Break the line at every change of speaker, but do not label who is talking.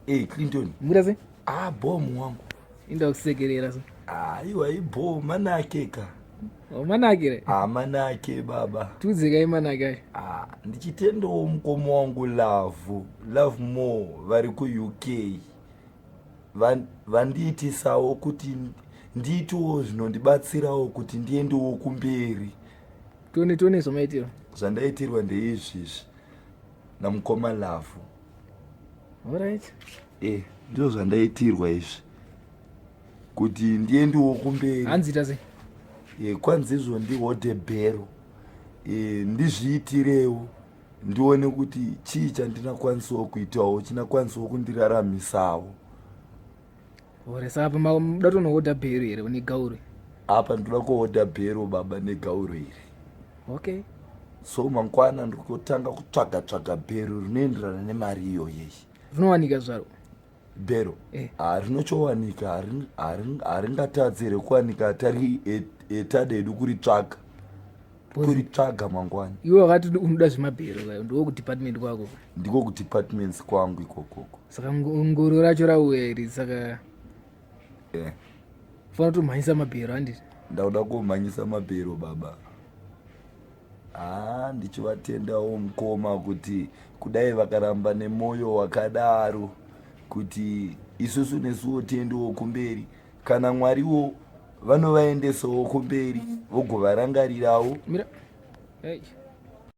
Hey, Clinton.
Mura sei?
Ah, bho wangu.
Inda kusekerera so.
Ah, iwa ibho manake ka.
Oh, manake re.
Ah, manake baba.
Tudze kai manake acho.
Ah, ndichitendawo mukoma wangu Love, Love More vari ku UK. Vandiitisawo kuti ndiitewo zvinondibatsirawo kuti ndiendewo kumberi.
Tione tione zvamaitirwa.
Zvandaitirwa ndeizvizvi namukoma Love.
Alright.
Eh, ndizvo zvandaitirwa izvi. Kuti ndiendewo kumberi.
Hanzi ita sei?
Eh, kwanzi izvo ndihodhe bhero. Eh, ndizviitirewo ndione kuti chii chandinakwanisawo kuitawo chinakwanisawo kundiraramisawo.
Ore saka apa muda kutonohodha bhero here negauro?
Apa ndoda kuhodha bhero baba negauro iri.
Okay.
So mangwana ndiri kutanga kutsvaga tsvaga bhero rinoenderana nemari iyoyi.
Rinowanika zvaro?
Bhero
eh.
Ah, rinochowanika, haringatadzi here kuwanika tari tade hedu kuritsvaga kuritsvaga mangwana.
Iwe wakati unoda zvemabhero kayo, ndiko kudepartment kwako?
Ndiko kudepartments kwangu ikokoko.
Saka ngoro racho rauya iri saka
eh.
Fanira kutomhanyisa mabhero handiti?
Ndakuda kumhanyisa mabhero baba. Ah, ndichivatendawo mukoma kuti kudai vakaramba nemwoyo wakadaro kuti isusu nesuwo tiendewo kumberi kana Mwariwo vanovaendesawo kumberi vogovarangarirawo.
Mira. Hey.